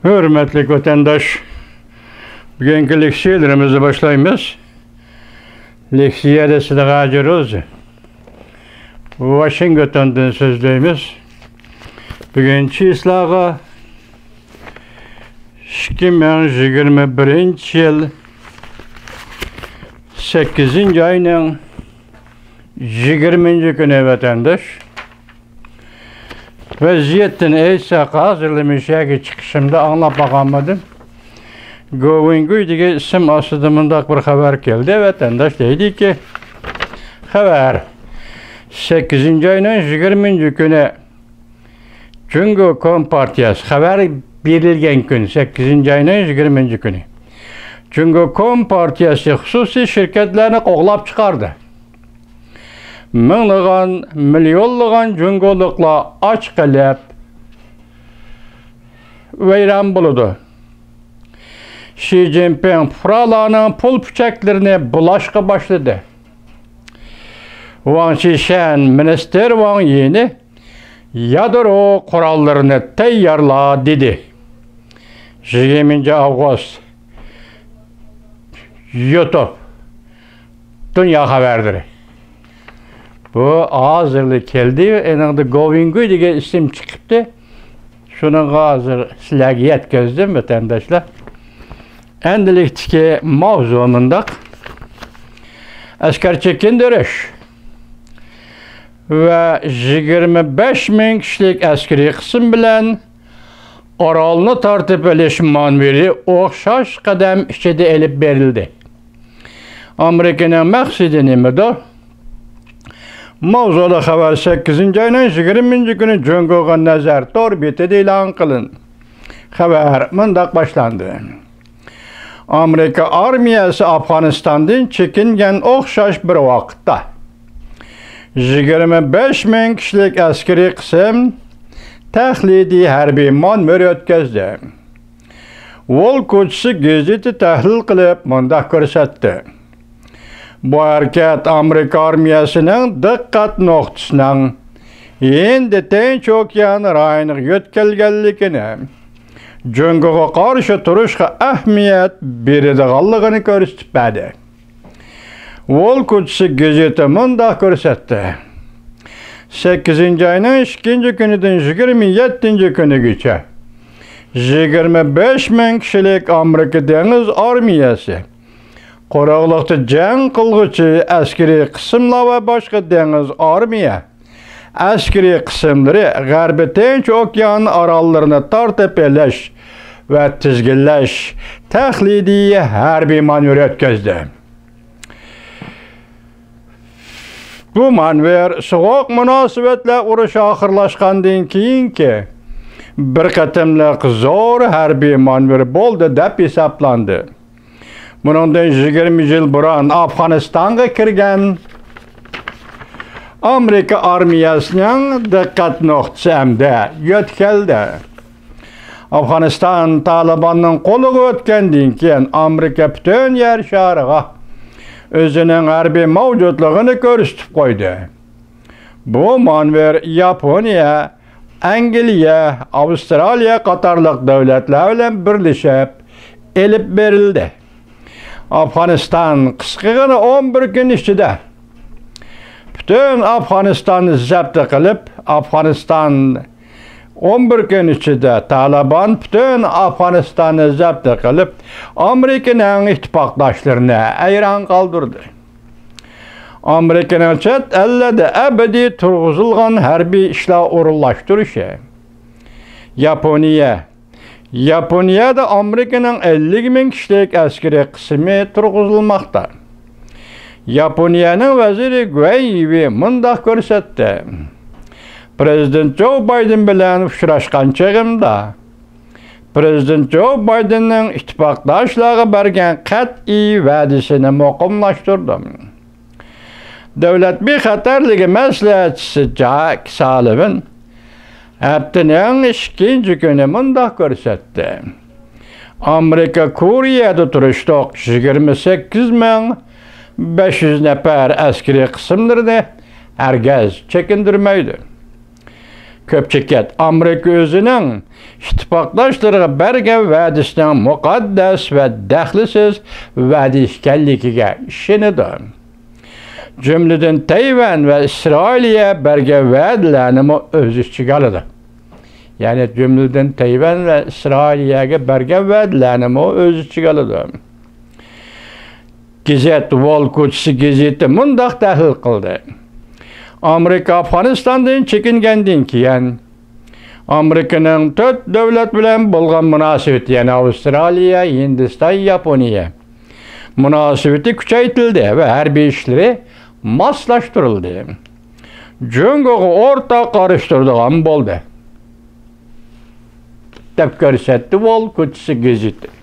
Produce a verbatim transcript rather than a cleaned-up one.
ھۆرمەتلىك ۋەتەنداش، بۈگۈنكى لېكسىيەلىرىمىزنى باشلايمىز. لېكسىيەدە سىلەرگە ھاجىر روزى، ۋاشىنگتوندىن سۆزلەيمىز. بۈگۈن چىسلاغا ئىككى مىڭ يىگىرمە بىرىنچى يىل سەككىزىنچى ئاينىڭ يىگىرمىنچى كۈنى، ۋەتەنداش. ۋەزىيەتتىن ئېيتساق، ھازىرلا مۇشۇ يەرگە چىقىشىمدا ئاڭلاپ باقالمىدىم. گوۋىنگۇي دېگەن ئىسىم ئاستىدا مۇنداق بىر خەۋەر كەلدى، ۋەتەنداش دەيدىكى، خەۋەر، سەككىزىنچى ئاينىڭ يىگىرمىنچى كۈنى جۇڭگو كومپارتىيەسى، خەۋەر بېرىلگەن كۈن، سەككىزىنچى ئاينىڭ يىگىرمىنچى كۈنى، جۇڭگو كومپارتىيەسى خۇسۇسىي شىركەتلەرنى قوغلاپ چىقاردى. مىڭلىغان، مىليونلىغان جۇڭگولۇقلار ئاچ قېلىپ، ۋەيران بولىدۇ. شى جىنپىڭ پۇقرالارنىڭ پۇل پۇچاكلىرىنى بۇلاشقا باشلىدى. ۋاڭ چىشەن، مىنىستىر ۋاڭ يىنى يادرو قوراللىرىنى تەييارلا، دېدى. يىگىرمىنچى ئاۋغۇست، يۇتۇپ، دۇنيا خەۋەرلىرى. بۇ ھازىرلا كەلدى، ئېنىڭدا گوۋىنگۇي دېگەن ئىسىم چىقىپتۇ. شۇنىڭغا ھازىر سىلەرگە يەتكۈزدۈم، ۋەتەنداشلار. ئەمدىلىكتىكى ماۋزۇ مۇنداق. ئەسكەر چېكىندۈرۈش ۋە يىگىرمە بەش مىڭ كىشىلىك ئەسكىرىي قىسىم بىلەن ئارالنى تارتىپ ئېلىش مانېۋىرى ئوخشاش قەدەم ئىچىدە ئېلىپ بېرىلدى. ئامېرىكىنىڭ مەقسىتى نېمىدۇ؟ ماۋزۇلۇق خەۋەر سەككىزىنچى ئاينىڭ يىگىرمىنچى كۈنى جۇڭگوغا نەزەر تور بېتىدە ئېلان قىلىندى. خەۋەر مۇنداق باشلاندى. ئامېرىكا ئارمىيەسى ئافغانىستاندىن چېكىنگەن ئوخشاش بىر ۋاقىتتا، يىگىرمە بەش مىڭ كىشىلىك ئەسكىرىي قىسىم تەقلىدىي ھەربىي مانېۋىر ئۆتكۈزدى. ۋول كوچىسى گېزىتى تەھلىل قىلىپ مۇنداق كۆرسەتتى. بۇ ھەرىكەت ئامېرىكا ئارمىيەسىنىڭ دىققەت نۇقتىسىنىڭ ھىندى تىنچ ئوكيان رايونىغا يۆتكەلگەنلىكىنى، جۇڭگوغا قارشى تۇرۇشقا ئەھمىيەت بېرىدىغانلىقىنى كۆرسىتىپ بەردى. ۋول كوچىسى گېزىتى مۇنداق كۆرسەتتى. سەككىزىنچى ئاينىڭ ئىككىنچى كۈنىدىن يىگىرمە يەتتىنچى كۈنىگىچە يىگىرمە بەش مىڭ كىشىلىك ئامېرىكا دېڭىز ئارمىيەسى قۇرۇقلۇقتا جەڭ قىلغۇچى ئەسكىرىي قىسىملار ۋە باشقا دېڭىز ئارمىيە ئەسكىرىي قىسىملىرى غەربىي تىنچ ئوكيان ئاراللىرىنى تارتىپ ئېلىش ۋە تىزگىنلەش تەقلىدىي ھەربىي مانېۋىر ئۆتكۈزدى. بۇ مانېۋىر سوغۇق مۇناسىۋەتلەر ئۇرۇشى ئاخىرلاشقاندىن كېيىنكى بىر قېتىملىق زور ھەربىي مانېۋىر بولدى دەپ ھېسابلاندى. بۇنىڭدىن يىگىرمە يىل بۇرۇن ئافغانىستانغا كىرگەن ئامېرىكا ئارمىيەسىنىڭ دىققەت نۇقتىسى ئەمدى يۆتكەلدى. ئافغانىستان تالىباننىڭ قولىغا ئۆتكەندىن كېيىن، ئامېرىكا پۈتۈن يەر شارىغا ئۆزىنىڭ ھەربىي مەۋجۇتلۇقىنى كۆرسىتىپ قويدى. بۇ مانېۋىر ياپونىيە، ئەنگلىيە، ئاۋسترالىيە قاتارلىق دۆلەتلەر بىلەن بىرلىشىپ ئېلىپ بېرىلدى. ئافغانىستان قىسقىغىنە ئون بىر كۈن ئىچىدە پۈتۈن ئافغانىستاننى زەپتە قىلىپ، ئافغانىستان ئون بىر كۈن ئىچىدە تالىبان پۈتۈن ئافغانىستاننى زەپتە قىلىپ، ئامېرىكىنىڭ ئىتتىپاقداشلىرىنى ھەيران قالدۇردى. ئامېرىكىنىڭ چەت ئەللەردە ئەبەدىي تۇرغۇزۇلغان ھەربىي ئىشلار ئورۇنلاشتۇرۇشى. ياپونىيە. ياپونىيەدە ئامېرىكىنىڭ ئەللىك مىڭ كىشىلىك ئەسكىرىي قىسمى تۇرغۇزۇلماقتا. ياپونىيەنىڭ ۋەزىرى گۇەن يىۋېي مۇنداق كۆرسەتتى. پىرېزىدېنت جو بايدېن بىلەن ئۇچراشقان چېغىمدا، پىرېزىدېنت جو بايدېننىڭ ئىتتىپاقداشلارغا بەرگەن قەتئىي ۋەدىسىنى مۇقىملاشتۇردۇم. دۆلەت بىخەتەرلىكى مەسلىھەتچىسى جاك سالىۋىن ھەپتىنىڭ ئىككىنچى كۈنى مۇنداق كۆرسەتتى. ئامېرىكا كورېيەدە تۇرۇشلۇق يىگىرمە سەككىز مىڭ بەش يۈز نەپەر ئەسكىرىي قىسىملىرىنى ھەرگىز چېكىندۈرمەيدۇ. كۆپچىلىك ئامېرىكا ئۆزىنىڭ ئىتتىپاقداشلىرىغا بەرگەن ۋەدىسىنىڭ مۇقەددەس ۋە دەخلىسىز ۋەدە ئىكەنلىكىگە ئىشىنىدۇ. جۈملىدىن تەيۋەن ۋە ئىسرائىلىيە بەرگەن ۋەدىلەرنىمۇ ئۆز ئىچىگە ئالىدۇ. يەنى جۈملىدىن تەيۋەن ۋە ئىسرائىلىيەگە بەرگەن ۋەدىلەرنىمۇ ئۆز ئىچىگە ئالىدۇ. گېزىت، ۋول كوچىسى گېزىتى مۇنداق تەھلىل قىلدى: ئامېرىكا ئافغانىستاندىن چېكىنگەندىن كېيىن، ئامېرىكىنىڭ تۆت دۆلەت بىلەن بولغان مۇناسىۋىتى، يەنى ئاۋسترالىيە، ھىندىستان، ياپونىيە، مۇناسىۋىتى كۈچەيتىلدى ۋە ھەربىي ئىشلىرى ماسلاشتۇرۇلدى. جۇڭگوغا ئورتاق قارشى تۇرىدىغان بولدى، دەپ كۆرسەتتى ۋول كوچىسى گېزىتى.